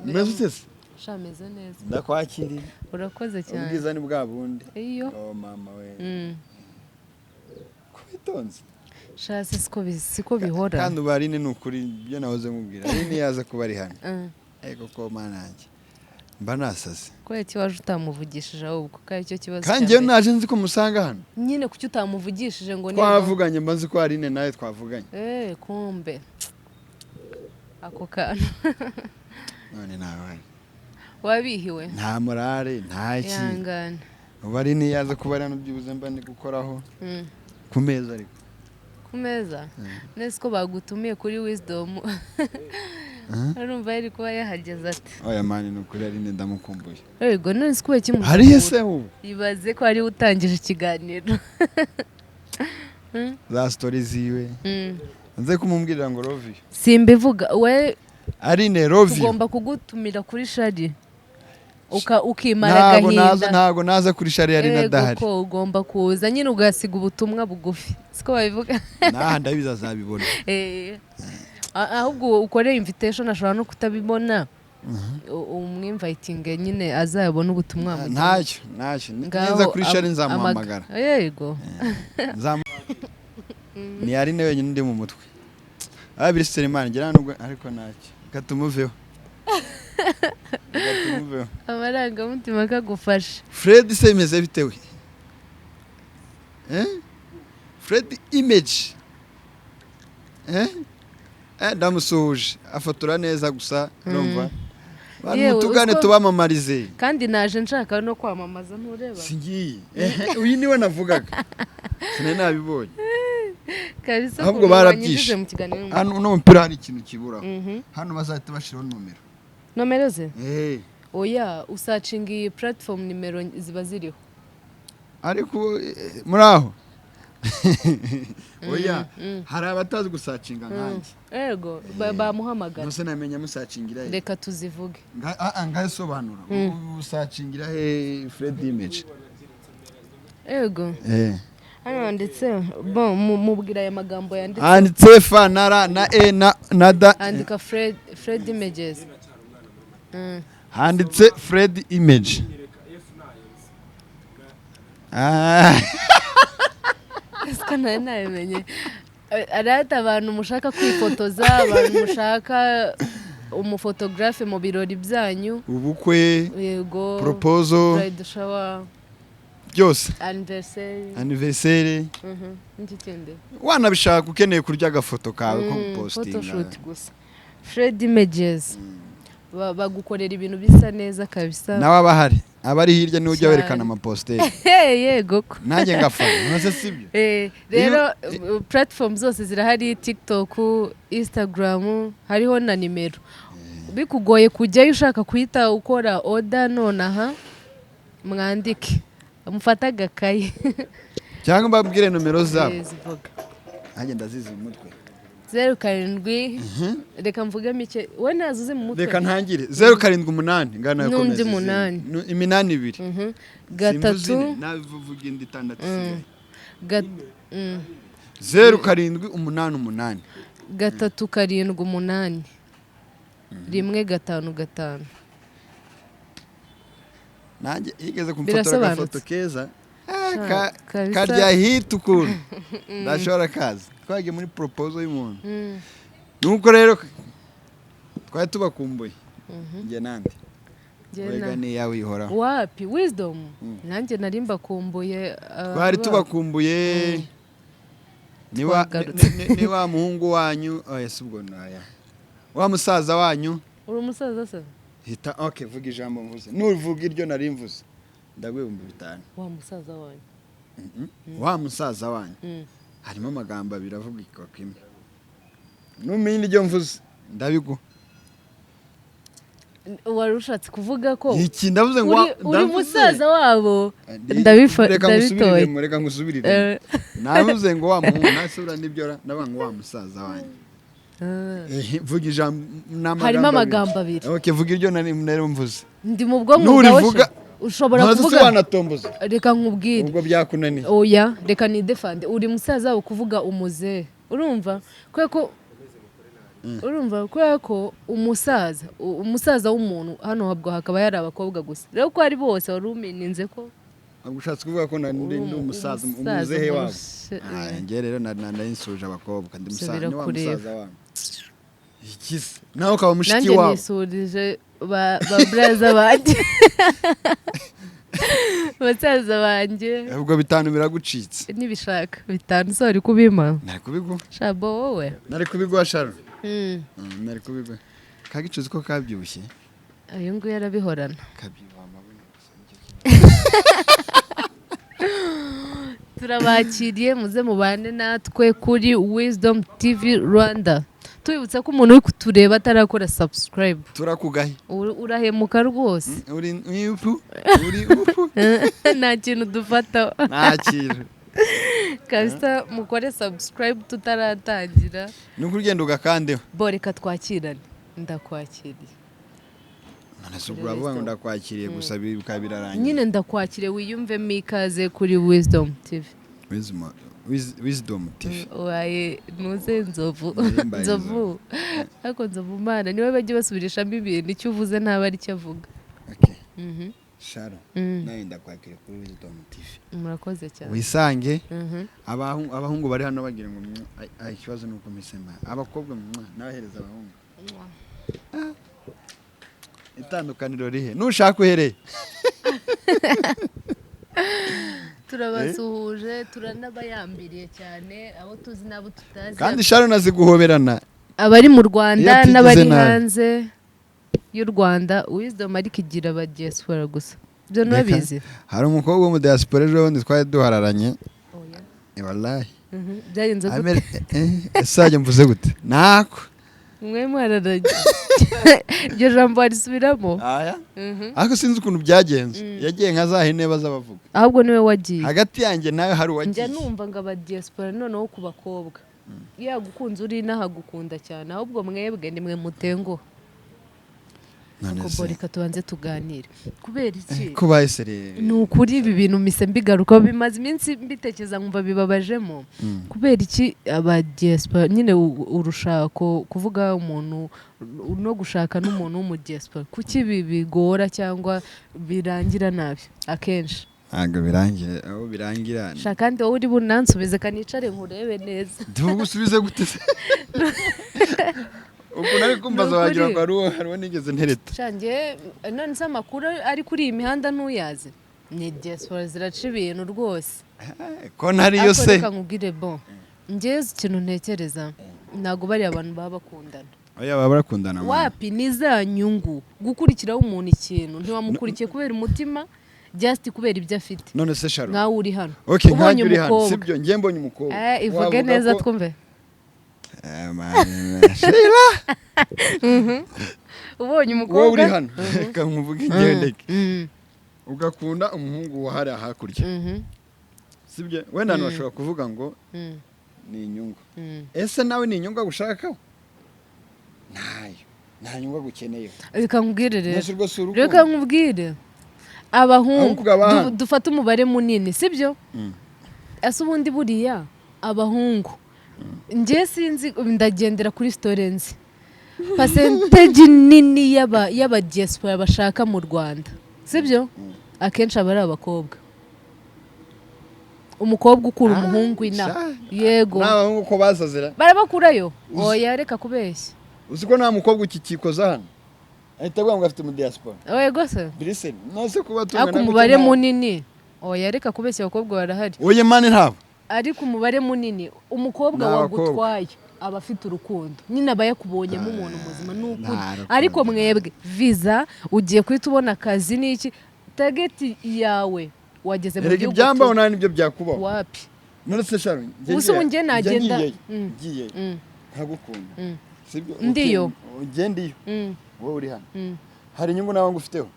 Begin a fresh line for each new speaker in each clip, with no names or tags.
Umeze ute se?
Sha, meze neza.
Ndakwakiriye.
Urakoze cyane.
Ubwiza ni bwa bundi.
Iyo.
Oh mama we, ko witonze?
Sha, se siko bihora.
Kandi ubu Aline, ni ukuri ibyo nahoze mubwira, Aline yaza kuba ari hano, ariko ko mana yanjye mba nasaze.
Kubera iki waje utamuvugishije ahubwo ko aricyo kibazo
Kandi
cya
njyewe
mbere?
naje nzi ko musanga hano.
Nyine kuki utamuvugishije ngo niba
Twavuganye, mba nzi ko Aline nawe twavuganye.
Eh, kumbe ako kantu.
None nawe
Wabihiwe.
nta morale, nta ki.
Ihangane.
Ubu Aline yaza kuba ari hano, byibuze mba ndi gukoraho ku meza ariko.
Ku meza nese ko bagutumiye kuri Wisdom, urumva yari kuba yahageze ati?
Oya man, ni ukuri Aline ndamukumbuye.
Yego, none se kubera iki
Hari he se ubu?
Ibaze ko ariwe utangije ikiganiro.
Za story ziwe, nze kumubwirira ngo love you.
Simbivuga we.
Aline, love you.
Tugomba kugutumira kuri shari ukimara
Ntabwo naza.
agahinda.
Ntabwo naza kuri shari Aline
Yego.
adahari.
Ko ugomba kuza nyine ugasiga ubutumwa bugufi, siko babivuga?
Naha ndabizi azabibona.
Eh, ahubwo ukore invitation, ashobora no kutabibona. Umwinvitinge nyine azabona ubutumwa wamugeneye.
Ntacyo, ntacyo.
Ngaho
Neza kuri shari nzamuhamagara.
Yego.
Ni Aline wenyine undi mu mutwe abiri Selemani ngira nubwo, ariko ntacyo, reka tumuveho, reka tumuveho.
Amarangamutima kagufasha.
Fred se bimeze bitewe? Eh, Fred Image, eh eh, ndamusuhuje, afotora neza gusa urumva. Bantu
Yewe,
mutugane tubamamarize.
Kandi naje nshaka no kwamamaza, ntureba?
Singiye. Uyu niwe navugaga, sinari nabibonye.
Kabisa.
Ahubwo
Ukuntu
barabyishe.
wanyujije mu kiganiro.
Hano uno mupira hari ikintu kiburaho. Hano bazahita bashyiraho nomero.
Nomero ze?
Eh.
Oya, usearchinga iyi platform, nimero ziba ziriho.
Ariko muri aho, oya, hari abatazi gusearchinga nkanjye.
Ego, bamuhamagara.
Nose namenya musearchingira he?
Reka tuzivuge.
Ngasobanura usearchingira he Fred Image?
Ego.
Eh.
Hano handitse bon, mubwira aya magambo yanditse.
Handitse F na R na E na D.
Andika Fred Images.
Handitse Fred Image. Ah.
Siko nari nabimenye. Arata abantu mushaka kwifotoza, abantu mushaka umufotogarafe mu birori byanyu.
Ubukwe.
Yego.
Proposal.
Bridal shower.
Byose.
Anniversary.
Anniversaire.
N'iki kindi?
Wanabishaka ukeneye kurya agafoto kawe ko gupostinga.
Photoshoot gusa. Fred Images bagukorera ibintu bisa neza kabisa.
Nawe aba ahari, aba ari hirya, niwe ujya
Cyane.
werekana amapositeri.
Hey, yego ko.
Nanjye ngafana, none sibyo?
Eh, rero platform zose zirahari, TikTok, Instagram, hariho na nimero. Bikugoye kujyayo, ushaka kuhita ukora order nonaha, mwandike, mufate agakayi.
Cyangwa mbabwire nomero zabo?
Eh, zivuga.
Nanjye ndazizi mu mutwe.
07, reka mvuge mike, we ntazo uzi mu mutwe.
Reka ntangire 078 ngana.
N'undi
Yakomeza izindi.
munani.
Iminani ibiri.
Gatatu.
Simvuze ine, navuga indi itandatu isigaye. 0788.
378 155.
Nanjye yigeze kumfotora
Birasobanutse.
agafoto keza. Ah,
Sha, kabisa.
Karya hit ukuntu ndashobora kaza, twagiye muri proposal y'umuntu. Nuko rero twari tubakumbuye, njye nande?
Njye
Wega niyawe ihoraho.
Wapi, Wisdom, nanjye nari mbakumbuye,
Twari tubakumbuye. Ni wa
Twagarutse.
ni wa muhungu wanyu, oya, si ubwo naya wa musaza wanyu.
Uri umusaza se?
Hita, okay, vuga ijambo mvuze, nuvuga iryo nari mvuze ndaguha 5000.
Wa musaza wanyu.
Wa musaza wanyu. Harimo amagambo abiri avuga iko kimwe, numenya iryo mvuze ndabiguha.
Wari ushatse kuvuga ko
Iki ndavuze ngo
uri
ndavuze.
musaza wabo.
Reka
Ndabitoye.
ngusubiriremo, reka ngusubiriremo. Navuze ngo wa muhungu nasubira nibyo, ndavuga ngo wa musaza wanyu.
Ah.
Eh, vuga ijambo n'amagambo.
Harimo amagambo abiri.
Okay, vuga iryo nari mvuze.
Ndi mu bwonko bwawe.
Nurivuga
Ushobora
ntazi se
kuvuga.
Wanatomboza.
Reka nkubwire.
Ubwo byakunaniye.
Oya, reka nidefande. Uri musaza wabo kuvuga umuzehe, urumva kubera ko Urumva, kubera ko umusaza, umusaza w'umuntu hano habwo hakaba hari abakobwa gusa. Rero ko ari bose, wari umininze ko
Ntabwo ushatse kuvuga ko ndi
uri
umusaza,
umusaza
umuzehe wabo.
umurushe.
Ah, njye rero nari nsuje abakobwa, ndi
Ibyo
musaza, ni wa
birakureba.
musaza wabo. Ikize nawe ukaba mushiki
Nanjye
wabo.
nisurije ba buraza banjye, basaza banjye.
Ubwo 5 biragucitse.
Nibishaka 5 se wari kubimpa?
Nari kubiguha.
Shabo wowe.
Nari kubiguha, Sharo. Nari kubiguha. Kagicuzi ko kabyibushye.
Uyu nguyu arabihorana.
Kabyibuha amabuno gusa, nicyo kintu.
Turabakiriye, muze mubane natwe kuri Wisdom TV Rwanda. Tubibutsa ko umuntu uri kutureba atarakora subscribe,
Turakugaye.
Urahemuka rwose.
Uri upu, uri upu.
Nta kintu dufata.
Nta kintu.
Kabisa, mukore subscribe tutaratangira.
Ni uko ugenda ugakandeho.
Bo reka twakirane, ndakwakiriye.
None se ubwo uravuga ngo ndakwakiriye gusa, bikaba birarangiye?
Nyine ndakwakiriye, wiyumvemo ikaze kuri Wisdom TV.
Wisdom TV.
Ubaye ntuze nzovu.
Mbaye.
Nzovu, ariko nzovu mana niwe bajya basubirishamo ibintu, icyo uvuze ntaba ari cyo avuga.
Okay. Sharo, nawe ndakwakiriye kuri Wisdom TV.
Murakoze cyane.
Wisange. Abahungu bari hano bagira ngo mwa, ai, ai, ikibazo ni uko misema abakobwa mwa, nabahereza abahungu. Itandukaniro rihe? Nushaka uhereye.
Turabasuhuje, turanabayambiriye cyane, abo tuzi n'abo tutazi.
Kandi Sharo nazi guhoberana.
Abari mu
Iyo
Rwanda
atigize
n'abari
nabi.
hanze y'u Rwanda. Wisdom ariko igira aba diaspora gusa, ibyo nurabizi?
Hari umukobwa wo mu diaspora ejo bundi twari duhararanye.
Oya.
Wallahi.
Byagenze gute?
Ese wajya mvuze gute nako?
Mwe muhararanye, iryo jambo warisubiramo?
Aya, ariko sinzi ukuntu byagenze, yagiye nka za hene bazabavuga.
Ahubwo niwe wagiye.
Hagati yanjye nawe hari
Njya
uwagiye.
numva ngo aba diaspora noneho ku bakobwa, yagukunze uri inaha agukunda cyane, ahubwo mwebwe nimwe mutenguha.
None
Ariko
se
bo reka tubanze tuganire, kubera iki?
Ko bahise rero.
Ni ukuri ibi bintu mise mbigarukaho, bimaze iminsi mbitekereza nkumva bibabajemo. Kubera iki aba diaspora nyine urushako, kuvuga umuntu no gushaka n'umuntu w'umu diaspora, kuki ibi bigora cyangwa birangira nabi akenshi?
Ntabwo birangira aho birangira.
Shaka kandi wowe uri bunansubize, kanicare nkurebe neza.
Tuvuge usubize gute se? Ukuntu ari kumbaza
Ni ukuri.
wagira ngo hari uwo nigeze ntereta.
Shange, none se amakuru ari kuri iyi mihanda ntuyazi? Ni diaspora ziraca ibintu rwose.
Ko ntariyo
Ariko
se?
reka nkubwire, bon, njyewe ikintu ntekereza, ntabwo bariya abantu baba bakundana.
Oya, baba barakundana, man.
Wapi, ni za nyungu. Gukurikiraho umuntu ikintu, ntiwamukurikiye kubera umutima, just kubera ibyo afite.
None se Sharo,
Nkawe uri hano,
okay,
ubonye
nkanjye uri hano,
umukobwa.
sibyo? Njye mbonye umukobwa,
Ivuge
wavuga
neza twumve.
Man, Sheila,
Ubonye umukobwa,
wowe uri hano, reka nkuvuge njyewe ndeke, ugakunda umuhungu wa hariya hakurya, sibyo? Wenda abantu bashobora kuvuga ngo ni inyungu. Ese nawe ni inyungu agushakaho? Ntayo, nta nyungu agukeneyeho.
Reka nkubwire rero.
Mbese urwo si urukundo?
Reka nkubwire, abahungu
Ahubwo abahanga.
Dufate umubare munini, sibyo? Ese ubundi buriya abahungu, njye sinzi, ndagendera kuri story nzi, percentage nini y'aba diaspora bashaka mu Rwanda, sibyo, akenshi aba ari abakobwa, umukobwa ukura umuhungu inaha.
Sha.
Yego.
N'abahungu ko basazira.
Barabakurayo? Oya, reka kubeshya.
Uzi ko nta mukobwa ukikikoza hano ahita avuga ngo afite mu diaspora?
Yego se.
Biriseni nase kuba tungana
Ariko
gutya
umubare munini, oya, reka kubeshya, abakobwa barahari.
Oya man, ntabwo.
Ariko umubare munini, umukobwa
Ni abakobwa.
wagutwaye aba afite urukundo nyine, aba yakubonyemo umuntu muzima, ni ukuri.
Nta rukundo.
Ariko mwebwe visa, ugiye guhita ubona akazi n'iki, target yawe wageze mu
Erega
gihugu
ibyambaho nawe nibyo byakubaho.
Wapi.
None se Sharon, njye
Ubu se ubu njye nagenda-
ngiyeyo, ngiyeyo, nkagukunda, sibyo?
Ndiyo.
Ugenda iyo, wowe uri hano, hari inyungu nawe ngufiteho?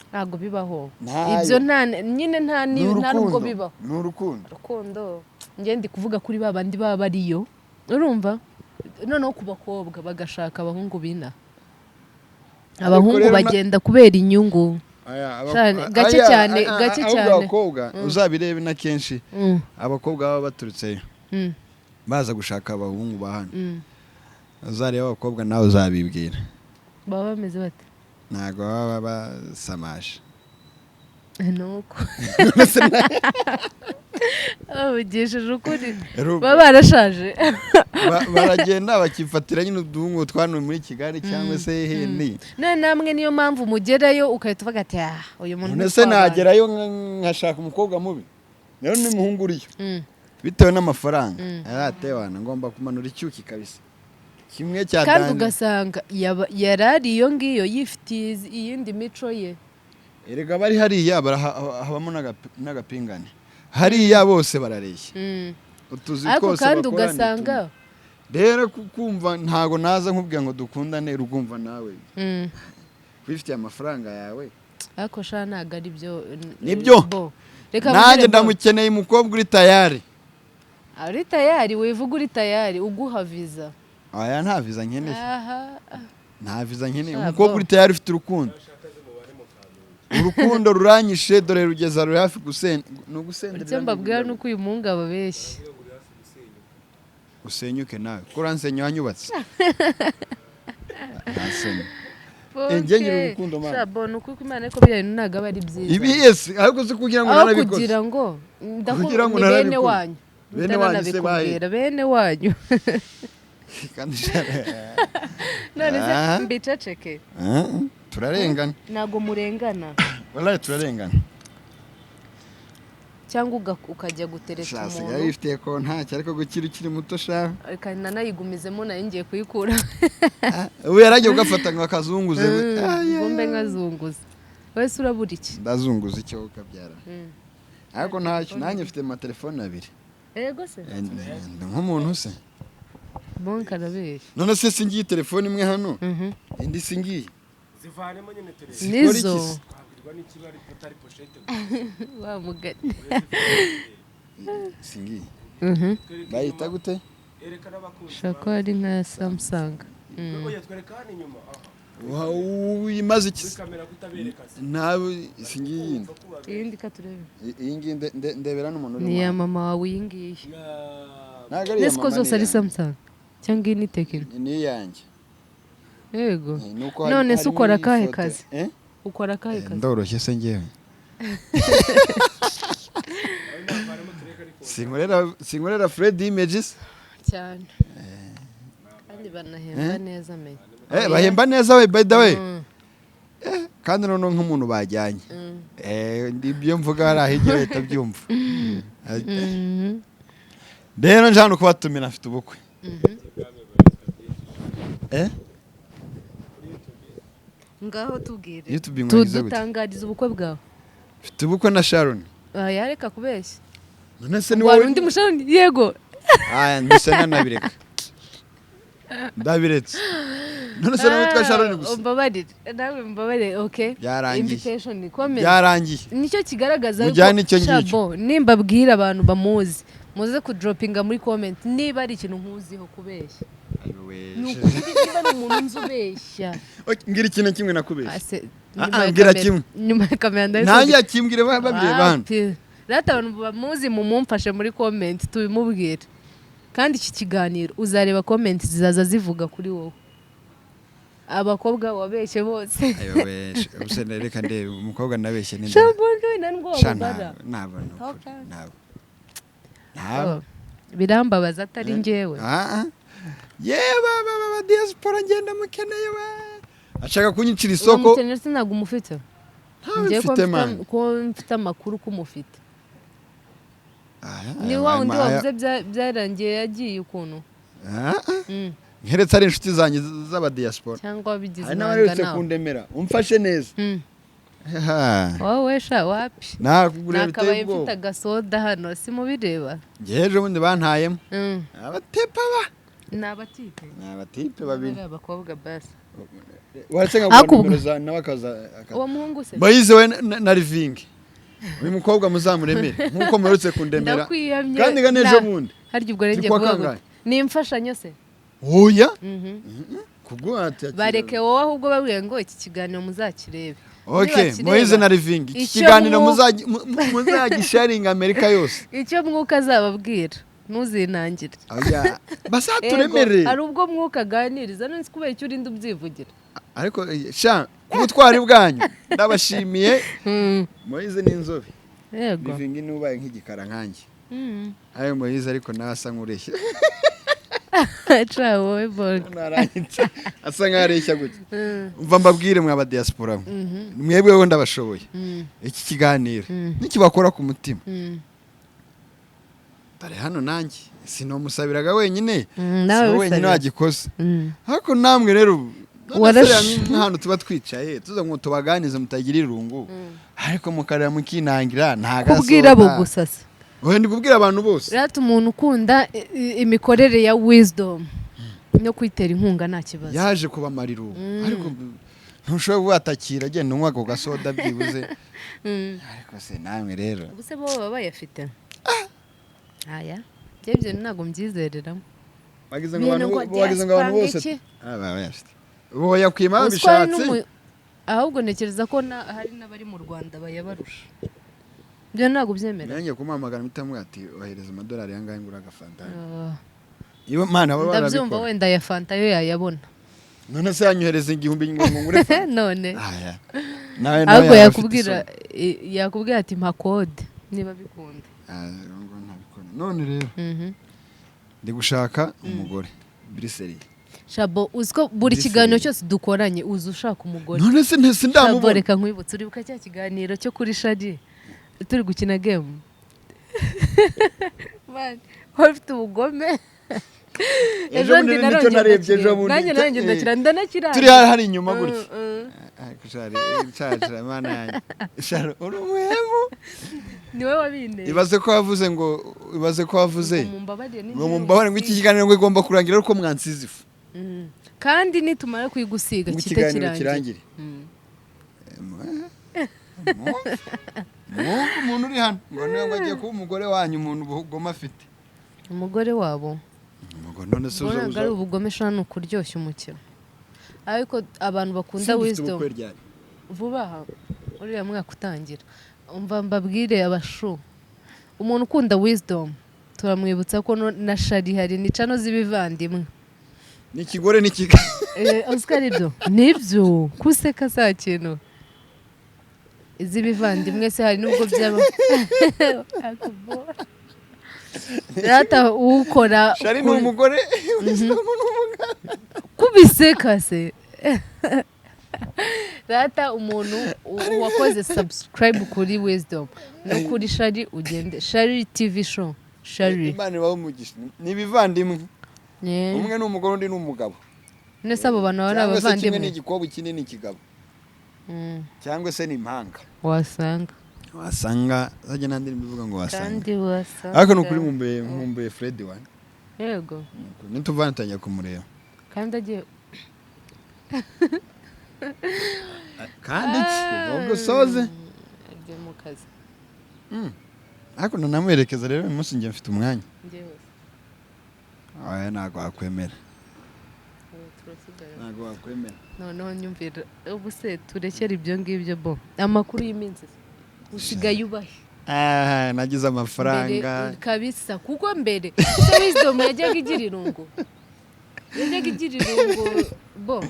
Ntabwo bibaho.
Ntayo.
Ibyo nta nyine, nta
Ni
nta nubwo
urukundo.
bibaho.
Ni urukundo.
Urukundo, njye ndi kuvuga kuri ba bandi baba bariyo, urumva, noneho ku bakobwa bagashaka abahungu bina, abahungu
Rero
bagenda kubera inyungu.
Aya,
Cyane, gake cyane, gake
ahubwo
cyane.
abakobwa uzabirebe na kenshi, abakobwa baba baturutseyo baza gushaka abahungu ba hano. Uzareba abakobwa nawe uzabibwira.
Baba bameze bate?
Ntabwo baba basamaje.
Nuko bavugishije ukuri,
Urumva?
baba barashaje.
Baragenda bakifatira nyine uduhungu twanuwe muri Kigali cyangwa se hehe.
None namwe niyo mpamvu mugerayo ugahita uvuga ati: "Ah, uyu muntu
None se
ntitwabana."
nagerayo nkashaka umukobwa mubi? Rero n'umuhungu uriyo bitewe n'amafaranga yaratewana, ngomba kumanura icyuki kabisa kimwe cya
Kandi
dani.
ugasanga yari ari iyo ngiyo yifitiye iyindi mico ye.
Erega bari hariya habamo n'agapingane hariya, bose barareshya. Utuzi
Ariko
twose
kandi
bakora ni
ugasanga
tumwe. Rero kumva ntago naza nkubwira ngo dukundane, urumva nawe wifitiye amafaranga yawe.
Ariko sha, ntabwo ari byo.
Nibyo.
Bo. Reka
Nanjye
nkubwire, bo.
ndamukeneye, umukobwa uri tayari.
Uri tayari, wivuga uri tayari, uguha viza.
Aya, nta viza nkeneye.
Aha.
Nta viza nkeneye.
Sha,
Umukobwa
bo.
uri tayari, ufite urukundo, urukundo ruranyishe, dore rugeza ruri hafi gusenda, ni ugusendera.
Icyo mbabwira ni uko uyu muhungu ababeshya.
Usenyuke nawe, ko uransenya wanyubatse, nta soni. Njye ngira urukundo, man.
Sha, bo, ni ukuri ko Imana, ariko biriya bintu ntabwo aba ari byiza.
Ibi yes, ariko si kugira ngo
Aho
narabikoze.
kugira ngo
Kugira ngo
ni bene
narabikoze.
wanyu.
Bene wanyu se bahe?
Ntaranabikubwira, bene wanyu.
Kandi
None se
Ah.
mbiceceke?
Ah, turarengana.
Ntabwo murengana.
Wallahi turarengana.
Cyangwa ukajya gutereta
Sha, sigaye
umuntu.
wifitiye ko ntacyo, ariko gukira ukiri muto sha.
Reka nanayigumizemo, nayo ngiye kuyikura.
Ubu yaragiye ugafata ngo akazunguze.
Ngombe nkazunguza, wese urabura iki?
Ndazunguza icyo ukabyara. Ariko ntacyo, nanjye mfite amatelefone abiri.
Yego se.
Ndi nk'umuntu se?
Bonka arabeshya.
None se singiye telefone imwe hano, indi singiye?
Zivanemo nyine turebe.
Zikora iki
Nizo
se?
Twabwirwa n'ikiba ari atari pochette.
Wa mugani.
Singiye bayita gute?
Erekana abakunzi.
Ushobora kuba ari nka Samsung.
Oya, twereka hano inyuma aha.
Imaze iki
Kuri
se?
kamera kutabereka se?
Nawe singiye yindi.
Iyindi ka turebe.
Iyi ngiyi ndebera n'umuntu
Ni
urimo
iya
hano.
mama wawe iyi ngiyi.
Ntabwo ari iya
Nese ko
mama,
zose
ni
ari
iyanjye.
Samsung, cyangwa iyi ni Tecno?
Ni iyanjye.
Yego.
Nuko
None se
harimo
ukora akahe
ifoto.
kazi?
Eh?
Ukora akahe kazi?
Ndoroshye se ngewe? Sinkorera Fred Images?
Cyane, kandi banahemba neza menya.
Bahemba neza we, by the way. Kandi noneho nk'umuntu bajyanye. Ibyo mvuga hari aho leta byumva. Rero nje hano kubatumira, mfite ubukwe.
Ngaho tubwire.
YouTube inkuriza gute?
Tudutangariza ubukwe bwawe.
Mfite ubukwe na Sharon.
Aya, reka kubeshya.
None se ni
Wari
wowe?
undi musharoni, yego.
Aya, mbese nanabireka, ndabiretse. None se nawe witwa Sharon gusa?
Umbabarire, nawe mbabarire, okay.
Byarangiye.
Invitation ikomeye.
Byarangiye.
Nicyo kigaragaza yuko
Mujyane icyo ngicyo.
Shabo, nimba abwira abantu bamuzi, muze kudropinga muri comment niba ari ikintu nkuziho kubeshya. Ni ukuri, niba ari umuntu nzi ubeshya.
Okay, mbwira ikintu kimwe nakubeshya.
Ase,
Ah,
nyuma
ah,
ya
mbwira
kamera-
kimwe.
Nyuma ya kamera ndabikubwira.
Nanjye akimbwire, babireba hano.
Wapi. Rata abantu bamuzi mumumfashe muri comment tubimubwire. Kandi iki kiganiro uzareba comment zizaza zivuga kuri wowe, abakobwa wabeshye bose.
Ayowe, ubuse reka ndebe umukobwa nabeshye ni nde?
Shabonje we, ntabwo
Sha,
wababara.
ntabwo ni ukuri,
Okay.
ntabwo, ntabwo.
Oh, birambabaza atari njyewe.
Ah, ah. Ye baba baba diaspora, ngenda mukeneye we, ashaka kunyicira isoko.
Uramukenera se? Ntabwo umufite?
Ntawe
Njyewe ko
mfite,
mfite
man.
ko mfite amakuru ko umufite.
Aya,
Ni
aya,
wa wundi
aya.
wavuze byarangiye yagiye ukuntu.
Ah, ah. Nkeretse ari inshuti zanjye z'abadiaspora.
Cyangwa wabigize
Hari
ibanga
n'abaherutse
nawe.
kundemera, umfashe neza. Ha.
Wowe sha, wapi.
Nakugurira biteye
Nakabaye mfite
ubwoba.
agasoda hano, simubireba.
Njye ejo bundi bantayemo abatepa ba
Ni abatipe?
Ni abatipe babiri.
Ari abakobwa basi.
Waretse nkaguha
Ariko
nimero za nawe akaza
Uwo muhungu se?
Bayize we na Livingi, uyu mukobwa muzamuremere nk'uko muherutse kundemera.
Ndakwiyamye.
Kandi ga n'ejo bundi.
Harya ubwo rero
Turi
ngiye
kuwa
kuvuga
kangahe?
gute? Ni imfashanyo se?
Oya, kuguhata.
Bareke wowe, ahubwo babwiye ngo iki kiganiro muzakirebe.
Okay.
Nibakireba,
Moise na Livingi, iki
icyo
kiganiro muzagisharinga Amerika yose.
Icyo mwuka azababwira. Ntuzinangire.
Oya, bazaturemere.
Hari ubwo Mwuka aganiriza. None se kubera icyo urinda ubyivugira?
Ariko sha, ku butwari bwanyu ndabashimiye. Moyize ni inzobe.
Yego.
Livingi ni ubaye nk'igikara nkanjye. Ayo Moyize, ariko nawe asa nk'ureshya.
Ca wowe bonke.
Narangitse asa nk'aho areshya gutya. Umva mbabwire, mwa diaspora mwe, mwebweho ndabashoboye. Iki kiganiro nikibakora ku mutima, dore hano nanjye sinomusabiraga wenyine.
Nawe
Si wowe wenyine
wisabira.
wagikoze, ariko namwe rero none se nk'ahantu tuba twicaye tuza ngo tubaganize mutagira irungu, ariko mukarira mukinangira nta
Kubwira abo
gasoda.
gusa se?
Oya, ndi kubwira abantu bose.
Rero umuntu ukunda imikorere ya Wisdom no kwitera inkunga, nta kibazo.
Yaje kubamara irungu, ariko ntushobora kubatakira, agenda unywa ako gasoda byibuze. Ariko se namwe rero?
Ubu se bo baba bayafite? Aya ibyo ntabwo mbyizereramo.
Bagize ngo
Ibintu
abantu
ngo
bagize ngo abantu
diaspora
bose
iki?
Ah, baba bayafite, boyakwima
Uzi ko hari
babishatse.
Ahubwo ntekereza ko hari n'abari mu Rwanda bayabarusha. Ibyo ntabwo byemera.
Nanjye kumuhamagara mpita mubwira ati: "Ohereza amadolari yangahe ngura agafanta."
Ah,
Iyo mana baba
ndabyumva.
barabikora.
Wenda ya fanta yo yayabona.
None se yanyohereza 1000 ngo ngure fanta?
None
Aya. Nawe nawe
ahubwo
yaba afite
yakubwira
isoni.
yakubwira ati: "Mpa code niba bikunda."
Ah, ngo ntabikora. None rero ndi gushaka umugore biriseri.
Shabo, uzi ko buri
Mbese
kiganiro
rero.
cyose dukoranye uzi ushaka umugore?
None se ntese
Shabo,
ndamubona?
reka nkwibutse. Uribuka cya kiganiro cyo kuri Shari turi gukina game? Man, wari ufite ubugome.
Ejo bundi nicyo narebye ejo bundi.
Nanjye ndakira, ndanakira.
Turi hari inyuma gutya. Ariko shari shari, mana yanjye, shari uri umuhemu.
Niwe wabinteye.
Ibaze ko wavuze ngo, ibaze ko wavuze
ngo mumbabarire.
Ngo mumbabarire, ngo iki kiganiro ngo igomba kurangira ariko mwansize ifu.
Kandi nitumara kuyigusiga
ngo
kita
ikiganiro
kirangira.
Kirangire. Mwumve umuntu uri hano ngo niwe ngo agiye kuba umugore wanyu, umuntu ubugome afite.
Umugore wabo.
Umugore none se uza
Ubwo ntabwo ari
uza
ubugome sha, ni ukuryoshya umukino. Ariko abantu bakunda
Simba ufite
Wisdom
ubukwe ryari?
Vuba aha, uriya mwaka utangira. Umva mbabwire abashu, umuntu ukunda Wisdom turamwibutsa ko na Shari hari ni channel z'ibivandimwe.
Ni ikigore n'ikiga.
Uzi ko ari byo? Nibyo, kuseka za kintu iz'ibivandimwe se, hari n'ubwo byaba rata ukora.
Shari ni umugore, Wisdom ni umugabo.
Kubiseka se rata, umuntu wakoze subscribe kuri Wisdom no kuri Shari, ugende Shari TV Show, Shari.
Imana ibahe umugisha, ni ibivandimwe. Umwe ni umugore, undi ni umugabo.
None se abo bantu baba ari
Cyangwa se kimwe
abavandimwe?
ni igikobwa, ikindi ni ikigabo. Cyangwa se ni impanga.
Wasanga.
Wasanga zajya nta ndirimbo ivuga ngo wasanga.
Kandi wasanga.
Ariko ni ukuri nkumbuye Fred wa
Yego.
nituvana tangiye kumureba.
Kandi agiye.
Kandi iki ubwo usoze.
Agiye mu kazi.
Ariko nanamuherekeza rero uyu munsi, njye mfite umwanya.
Njyewe.
Oya, ntabwo wakwemera.
Ubu turasigara.
Ntabwo wakwemera.
Noneho nyumvira, ubu se turekere ibyo ngibyo bo, amakuru y'iminsi se? Usigaye ubahe?
Ah, nagize amafaranga.
Kabisa, kuko mbere se Wisdom yajyaga igira irungu, yajyaga igira irungu bo.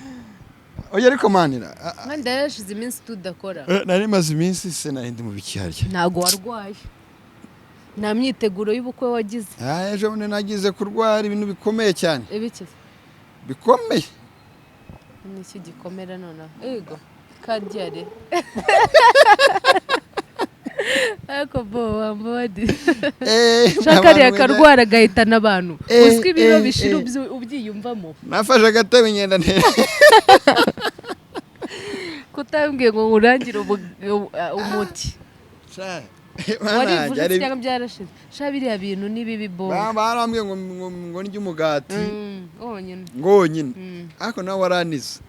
Oya, ariko manira
Kandi yarashize iminsi tudakora.
Nari maze iminsi se, nari ndi mu bikiharya.
Ntabwo warwaye, nta myiteguro y'ubukwe wagize.
Ah, ejo bundi nagize kurwara ibintu bikomeye cyane.
Ibikize?
Bikomeye.
Ni iki gikomera noneho? Ego karyare, ariko bo wambabadi. Shaka kariya karwara gahitana abantu. Uzwi ibiro bishira ubyiyumvamo.
Nafashe agatebe ngenda ntera.
Kutambwiye ngo nkurangire umuti? Warivuje se cyangwa byarashize? Sha, biriya bintu ni bibi bo.
Barambwiye ngo ndye umugati
Wonyine.
Ngo wonyine. Ariko nawe waranize.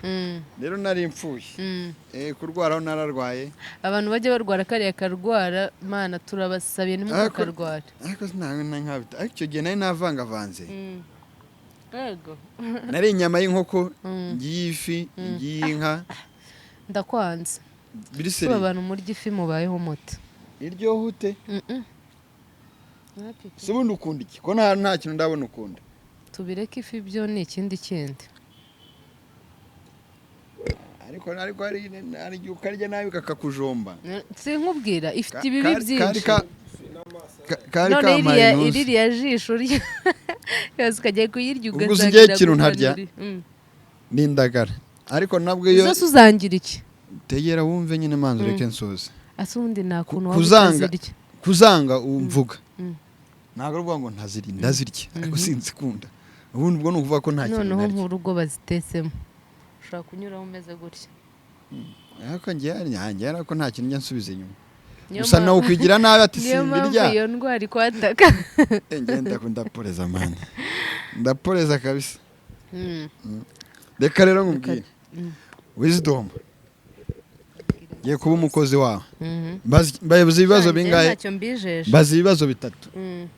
Rero nari mpfuye. Kurwaraho nararwaye.
Abantu bajya barwara kariya karwara, mana, turabasabiye ntimukakarware.
Ariko sinabona nkabita, ariko icyo gihe nari navangavanze.
Yego.
Nari inyama y'inkoko, ngiye ifi, ngiye inka.
Ndakwanze.
Biriseri.
Kuba abantu murya ifi mubayeho muti?
Iryoha ute?
Mm-mm.
Si ubundi ukunda iki, ko nta kintu ndabona ukunda?
Tubireke, ifi byo ni ikindi kindi.
Ariko hari igihe ukarya nabi kakakujomba.
Sinkubwira, ifite ibibi
Kari
byinshi.
Kari
None
kampaye
iriya
ntuzi.
Iriya jisho rya yose ukajya kuyirya,
Ubwo uzi
ugasanga
igihe ikintu ntarya?
iragukanura.
N'indagara, ariko nabwo iyo
Zose uzangira iki?
Tegera wumve nyine, manzi ureke nsoze.
Ase ubundi nta kuntu waba utazirya.
Kuzanga umvuga, ntabwo ari ukuvuga ngo ntazirya. Ndazirya, ariko sinzikunda. Ubundi ubwo ni ukuvuga ko nta kintu
Noneho
ntarya.
nk'urugo bazitetsemo ushobora kunyuraho umeze gutya.
Ariko njye ariko nta kintu njya nsubiza inyuma.
Niyo
Gusa nawe ukwigira nabi ati
Niyo mpamvu
simbirya.
iyo ndwara ikwataka.
Njye ndaporeza man, ndaporeza kabisa. Reka rero nkubwire, Wisdom, ngiye kuba umukozi wawe. Mbaza ibibazo
Njye
bingahe?
Ntacyo mbijeje.
Mbaza ibibazo bitatu,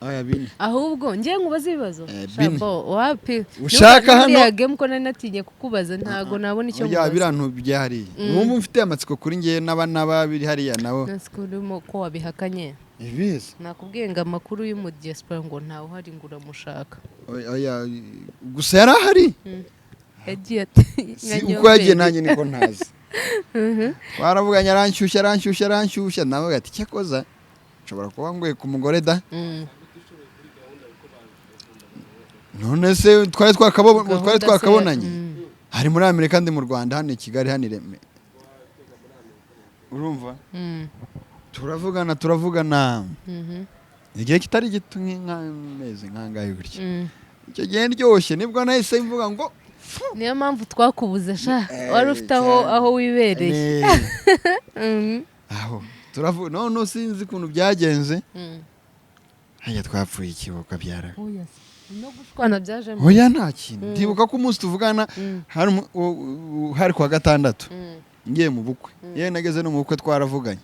aya bine.
Ahubwo njye nkubaze ibibazo?
Bine.
Shabo, wapi.
Ushaka
Niba
hano-
iriya game ko nari natinye kukubaza, ntago nabona icyo
Oya,
nkubaza.
biriya ntubyahariye, wumva mfite amatsiko kuri njye n'aba biri hariya nabo.
Nasi ko urimo ko wabihakanye.
Ibizi.
Nakubwiye ngo amakuru y'umudiaspora ngo ntawe uhari, ngo uramushaka.
Oya, gusa yari ahari.
Yagiye ati
Si uko yagiye, nanjye niko ntazi. Twaravuganye, aranshyushya, aranshyushya, aranshyushya, nawe ati cyakoza nshobora kuba nguye ku mugore da. None se twari twakabonanye? Hari muri Amerika, ndi mu Rwanda, hano i Kigali, hano i Remera, urumva? Turavugana, turavugana igihe kitari gito, nk'amezi nk'angahe gutya. Icyo gihe ndyoshye nibwo nahise mvuga ngo
Niyo mpamvu twakubuze sha, wari ufite aho
Cyane.
aho wibereye.
Aho turavuga, none sinzi ukuntu byagenze. Hajya twapfuye ikibuka byara.
Oya se, no gushwana byajemo?
Oya, nta kintu. Ndibuka ko umunsi tuvugana hari hari kuwa gatandatu, ngiye mu bukwe. Yewe, nageze no mu bukwe twaravuganye.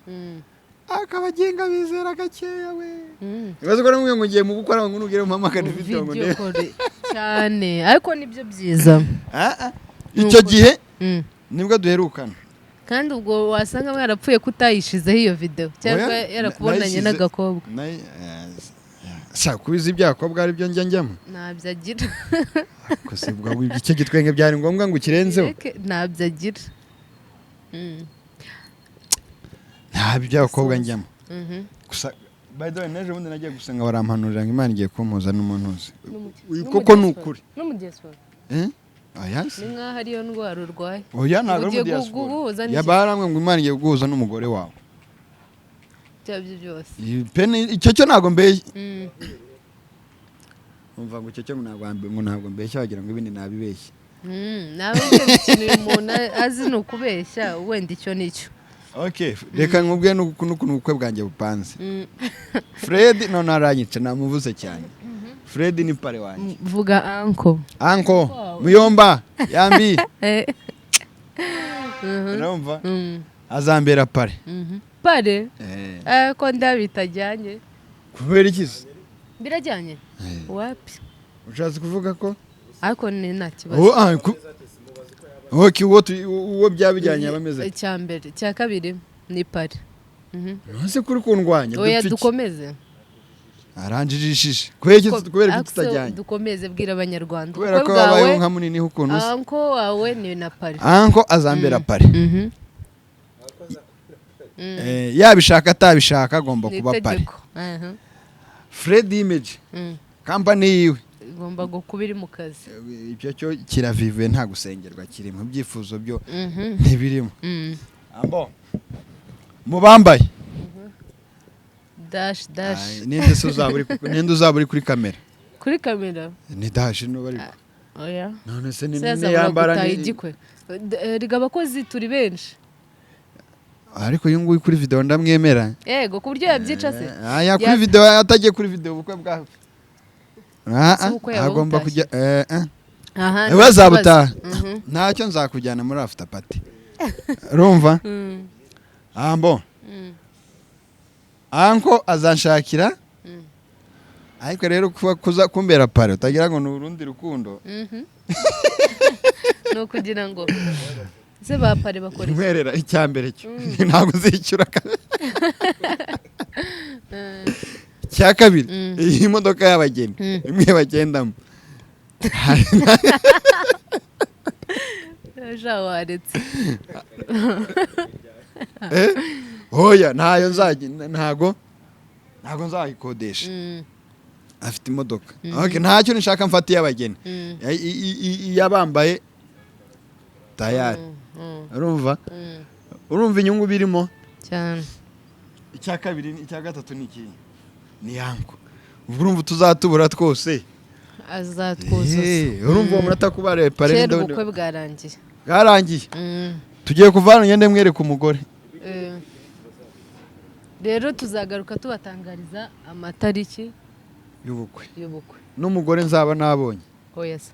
Akabagenga bizera gakeya we. Ibibazo ko namubwiye ngo ngiye mu bukwe, ariko ngo nugere muhamagare video ngo
Video
ndebe.
call cyane, ariko nibyo byiza.
Ah, ah. Icyo gihe nibwo duherukana.
Kandi ubwo wasanga mwarapfuye kutayishizeho iyo video, cyangwa
Oya,
yarakubonanye n'agakobwa.
Sha, kubizi iby'abakobwa ari byo njya njyamo.
Ntabyo agira.
Gusa ubwo icyo gitwenge byari ngombwa ngo ukirenzeho?
Reke, ntabyo agira.
Nta by'abakobwa njyamo. Gusa by the way, n'ejo bundi nagiye gusenga, barampanurira ngo Imana igiye kumpuza n'umuntu uzi. Uyu koko ni ukuri.
N'umudiaspora?
Eh? Oya se.
Ni nk'aho ariyo ndwara urwaye.
Oya, ntabwo ari
Ugiye
umudiaspora.
guhuza n'iki?
Yabarambwe ngo Imana igiye guhuza n'umugore wawe.
Ibyo aribyo byose.
Iyi icyo cyo ntabwo mbeshya. Umva ngo icyo cyo ngo ntabwo mbeshya, wagira ngo ibindi nabibeshye.
Nawe wenda ikintu uyu muntu azi ni ukubeshya, wenda icyo nicyo.
Okay, reka nkubwiye n'ukuntu ubukwe bwanjye bupanze. Fred none aranyica, namuvuze cyane. Fred ni parrain wanjye.
Vuga uncle.
Uncle muyomba yambi. Urumva? Azambera parrain.
Parrain?
Eh.
Ko nda bitajyanye.
Kubera iki se?
Birajyanye, wapi.
Ushatse kuvuga ko
Ariko ni nta kibazo.
Uwo, okay, uwo byaba bijyanye aba ameze ate?
Icya mbere, icya kabiri ni parrain.
Ntuzi kuri kundwanya.
Oya.
Dupfa iki?
Dukomeze.
Aranjijishije kubera iki? Kubera iki tutajyanye?
Dukomeze, bwira Abanyarwanda
Kubera
ubukwe
ko wabayeho
bwawe.
nka munini ukuntu usa.
Uncle wawe ni na parrain.
Uncle azambera parrain. Yabishaka atabishaka agomba
Ni
kuba parrain.
itegeko. Aha.
Fred Image company yiwe
Igomba kuba iri mu kazi.
Ibyo cyo kiravivuye, nta gusengerwa kirimo, ibyifuzo byo ntibirimo. Ambo mu bambaye
Dash dash.
Ay, ninde uzaba uri kuri kamera?
Kuri kamera?
Ni dash nuba ariko.
Oya.
None se ni
Se yazabura
niyambara
gutaha igikwe. Erega abakozi turi benshi.
Ariko uyu nguyu kuri video ndamwemera.
Yego, ku buryo yabyica se?
Aya kuri video, atagiye kuri video ubukwe bwawe.
Si ubukwe yaba
Agomba
butashye.
kujya
Aha,
eh.
nta
Bazabutaha.
kibazo.
Ntacyo, nzakujyana muri after party, urumva? Ambo uncle azanshakira. Ariko rero kuba kuza kumbera parrain, utagira ngo ni urundi rukundo.
Ni ukugira ngo se ba parrain bakora iki?
Ntwerera icya mbere cyo ntabwo uzishyura. Icya kabiri, iyi modoka y'abageni, imwe bagendamo.
Ejo waretse.
Eh? Oya, ntayo nzajya, ntago nzayikodesha. Afite imodoka. Okay, ntacyo nishaka, mfata iy'abageni. Iyabambaye tayari. Urumva? Urumva inyungu birimo?
Cyane.
Icya kabiri, icya gatatu ni iki? Ni yango. Ubwo urumva tuzatubura twose.
Azatwuzuza.
Urumva uwo munota kuba repare.
Kera ubukwe bwarangiye.
Bwarangiye. Tugiye kuva hano, ngende mwereke umugore.
Rero tuzagaruka tubatangariza amatariki
y'ubukwe
y'ubukwe
n'umugore nzaba nabonye.
Oya se,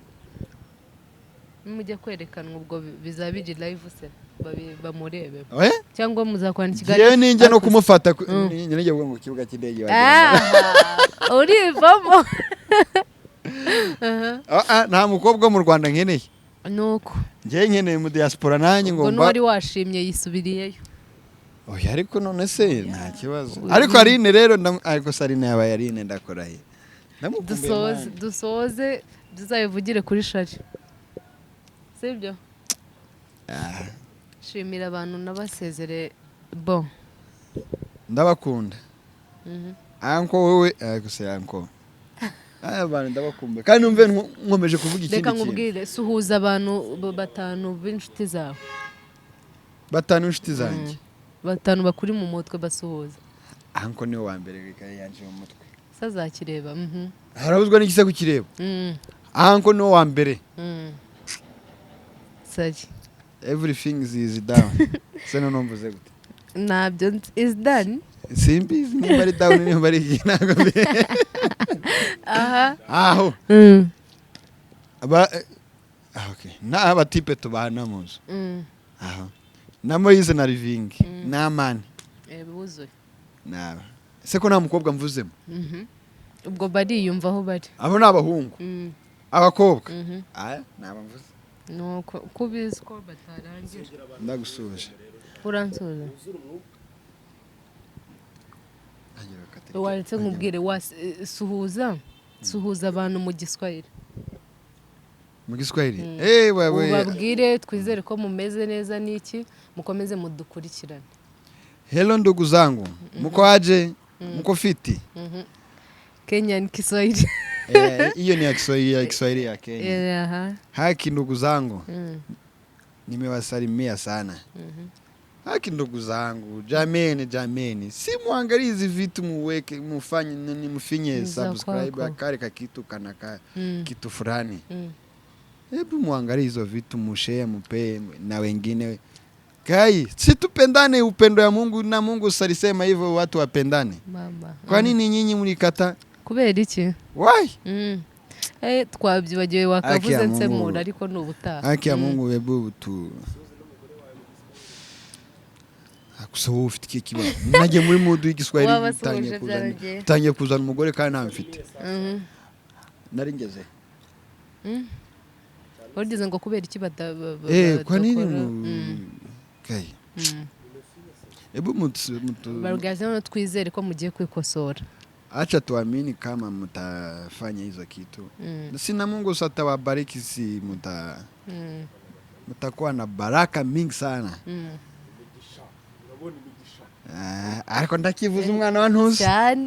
nimujya kwerekanwa ubwo bizaba biri live se, bamurebe?
Eh?
Cyangwa muzakorana ikiganiro?
Ngewe ninjya no
Ariko se-
kumufata ninjye kuvuga ngo kibuga cy'indege wagenda.
Ah, urivamo.
Ah, ah, nta mukobwa wo mu Rwanda nkeneye.
Nuko.
Ngewe nkeneye mu diaspora nanjye.
Ubwo
Ngomba.
n'uwari washimye yisubiriyeyo.
Oya, ariko none se nta kibazo. Ariko Aline rero ariko se Aline yabaye Aline, ndakoraye. Ndamukumbuye.
Dusoze.
Man.
Dusoze, tuzabivugire kuri shari, sibyo?
Ah,
Shimira abantu n'abasezere bo.
Ndabakunda. Anko wowe, ariko se anko, aya abantu ndabakumbuye kandi numve nkomeje kuvuga ikindi
Reka
kintu.
nkubwire, suhuza abantu batanu b'inshuti zawe.
Batanu inshuti zanjye?
Batanu bakuri mu mutwe, basuhuza.
Anko niwe wa mbere, reka yanje mu mutwe.
Se azakireba.
Harabuzwa n'igise kukireba. Anko niwe wa mbere.
Sari.
Everything is down. Se none mvuze gute?
Ntabyo nzi. Is done.
Simbizi nimba ari down, nimba ari iki, ntabwo
Aha.
Aho aba okay, na abatipe tubana mu nzu. Aho na Moise na Living na Amani.
Wuzuye.
Naba se ko nta mukobwa mvuzemo?
Ubwo bariyumva aho bari.
Abo ni abahungu. Abakobwa, aya naba mvuze.
Nuko ko ubizi ko batarangira.
Ndagusuje.
Uransuza. Waretse nkubwire, suhuza suhuza abantu mu Giswahili.
Mu Giswahili? Eh, wewe.
Ubabwire twizere ko mumeze neza n'iki, mukomeze mudukurikirane.
Hello ndugu zangu, mko aje? Mko fiti?
Kenyan Kiswahili.
Eh, hiyo ni ya Kiswahili, ya Kiswahili ya Kenya.
Aha.
Haki ndugu zangu, nimewasalimia sana. Haki ndugu zangu, jameni, jameni, si muangalie hizi vitu, muweke, mufanye nini, mfinye
Ni za
subscribe.
kwako.
Akale kakitu kana ka kitu fulani. Hebu muangalie hizo vitu, mushare, mupee na wengine. Kai, si tupendane, upendo ya Mungu, na Mungu alisema hivyo, watu wapendane.
Mama.
Kwa nini nyinyi mlikata?
Kubera iki?
Why?
Eh, twabyibagiwe wakavuze.
Haki ya Mungu.
Nsemura, ariko ni ubutaha.
Haki ya Mungu, hebu tu gusa wowe ufite ikihe kibazo? Najye muri mood y'Igiswahili.
Wabasuhuje.
Utangiye kuzana
Byarangiye.
utangiye kuzana umugore kandi ntawe mfite. Nari ngeze.
Wagize ngo kubera iki
Eh, kwa nini
badakora?
mu kai? Hebu mutu
Barugazemo no twizere ko mugiye kwikosora.
Acha tuamini kama mtafanya hizo kitu. Sina Mungu satawabariki, si mtakuwa na baraka mingi sana.
Urabona imigisha.
Ah, ariko ndakivuza umwana wa ntuzi.
Cyane.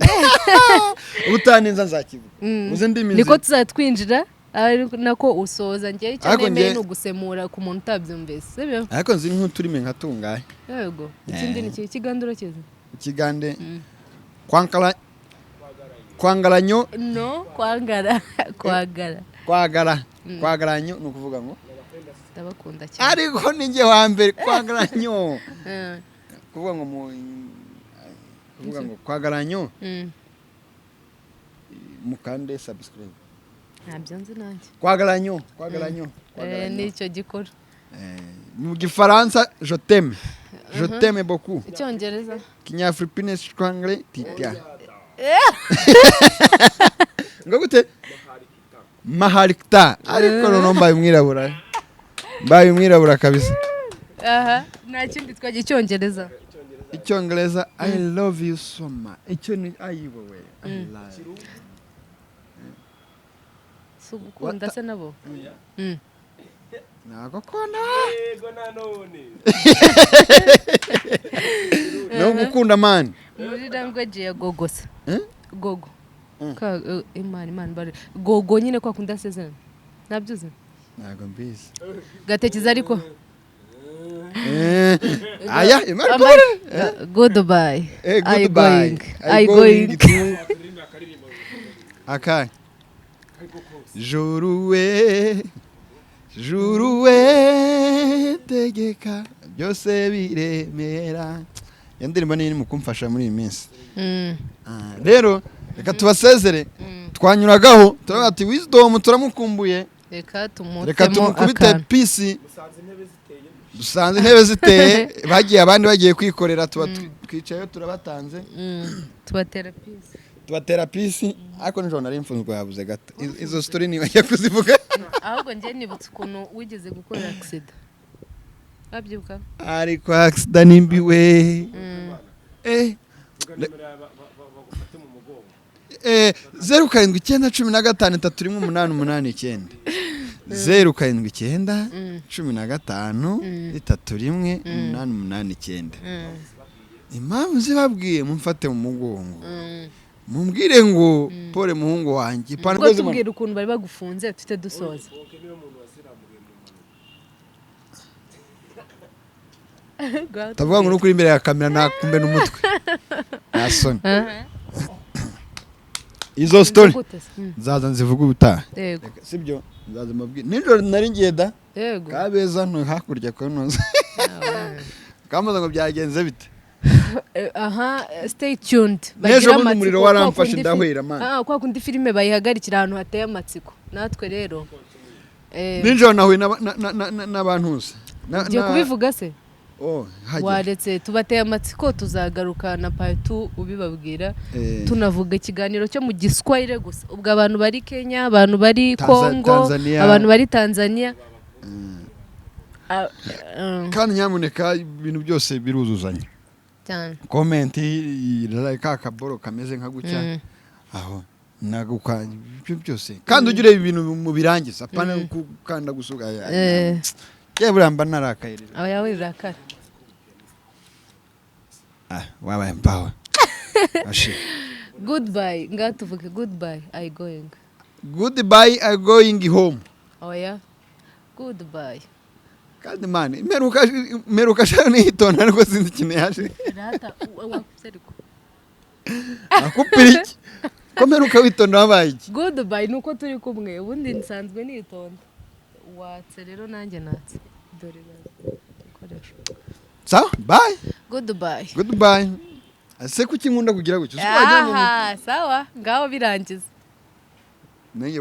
Utaninza nzakivuga. Uzi ndimi
Niko
nzi.
tuzatwinjira, ari nako usoza. Njyewe icyo
Ariko
nemeye ni ugusemura ku muntu utabyumvise, sibyo?
Ariko nzi nk'uturimi nka tungahe.
Yego, ikindi ni iki? Ikiganduro kizi?
Ikigande, kwankala, kwangaranyo.
No, kwangara, kwagara.
Kwagara, kwagaranyo ni ukuvuga ngo
Ndabakunda cyane.
Ariko ninjye wa mbere, kwagaranyo. Kuvuga ngo mu kuvuga ngo kwagaranyo. Mukande subscribe.
Ntabyo nzi nanjye.
Kwagaranyo, kwagaranyo, kwagaranyo.
Nicyo gikora.
Eh, mu Gifaransa, je t'aime, je t'aime beaucoup.
Icyongereza?
Kinyafripine strangle titia ngo gute? Maharikta. Ariko noneho mbaye umwirabura, mbaye umwirabura kabisa.
Aha, nta kindi twagiye, icyongereza.
Icyongereza.
Icyongereza, "I love you so much." Icyo ni ayiwowe, "I love you."
Si ugukunda se nabo?
Nagukunda.
Yego, nanone.
No gukunda, man.
Muri language ya gogo se?
Eh?
Gogo. Imana, Imana bari gogo nyine, kwa kundi asezerana, nabyo uzi?
Ntabwo mbizi.
Gatekiza ariko.
Aya Imana.
Goodbye.
Eh,
I
goodbye.
going.
I
I
going
going.
to akahe juru we, juru we, tegeka byose biremera. Iyo ndirimbo niyo iri mu kumfasha muri iyi minsi. Ah, rero reka tubasezere. Twanyuragaho turavuga ati Wisdom turamukumbuye.
Reka
reka
tumutemo
tumukubite
akantu.
Pisi.
Musanze intebe ziteye.
Dusanze intebe ziteye, bagiye abandi bagiye kwikorera, tuba twicayeyo, turabatanze.
Tubatera peace.
Tubatera peace, ariko nijoro nari mfunzwe, yabuze gato. Izo story ntibajya kuzivuga.
Ahubwo njye nibutse ukuntu wigeze gukora accident, wabyibuka?
Ariko accident nimbi we. Eh.
Vuga nimero yawe, bagufate mu mugongo.
079 15 3 1 8 9, 079 15 31 8 8 9. Impamvu zibabwiye, mumfate mu mugongo, mumbwire ngo pole muhungu wanjye, ipantaro
Ubwo
zibona.
tubwira ukuntu bari bagufunze, tuhite dusoza.
Bonke niwe muntu wasiramuye mu mpanuka.
Ndavuga ngo nukuri imbere ya kamera nakumbe n'umutwe, nta soni. Izo story
Gute se?
Nzaza nzivuga ubutaha.
Yego.
Sibyo, nzaza mbabwire. Nijoro nari ngiye da Kabeza nto hakurya kwa ntuza kambaza ngo byagenze bite.
Aha, stay tuned.
N'ejo
Bagira
bundi
amatsiko,
umuriro
kwa
waramfashe,
kundi
ndahwera, man.
Ah, kwa kundi filime bayihagarikira ahantu hateye amatsiko, natwe rero
Nijoro nahuye n'abantuza
ugiye kubivuga se?
Oh, hajya.
Waretse tubateye amatsiko, tuzagaruka na part 2 ubibabwira. Tunavuga ikiganiro cyo mu Giswahili gusa. Ubwo abantu bari Kenya, abantu bari Congo,
Tanzania.
abantu bari Tanzania. Ah,
Kandi nyamuneka ibintu byose biruzuzanya.
Cyane.
Comment, ka kaboro kameze nka gutya, aho naguka ibyo byose, kandi ujye ureba ibintu mu birangiza, apana gukanda gusuga. Yewe, buriya mba narakaye rero.
Aba yawe irakara.
Ah, wabaye mpawe ashi.
Goodbye, ngaha tuvuge goodbye, I going.
Goodbye, I going home.
Oya, goodbye.
Kandi man, imperuka imperuka shaka niyitonda, ariko sinzi ikintu yaje.
Rata wakutse ariko.
Akupira iki ko mperuka witonda, wabaye iki?
Goodbye ni uko turi kumwe, ubundi nsanzwe nitonda. Watse rero, nanjye natse, dore ibikoresho.
Sawa, bye.
Goodbye.
Goodbye. Ese kuki nkunda kugira gutyo? Uzi ko wagira ngo
Aha, sawa, ngaho birangiza.
Nanjye.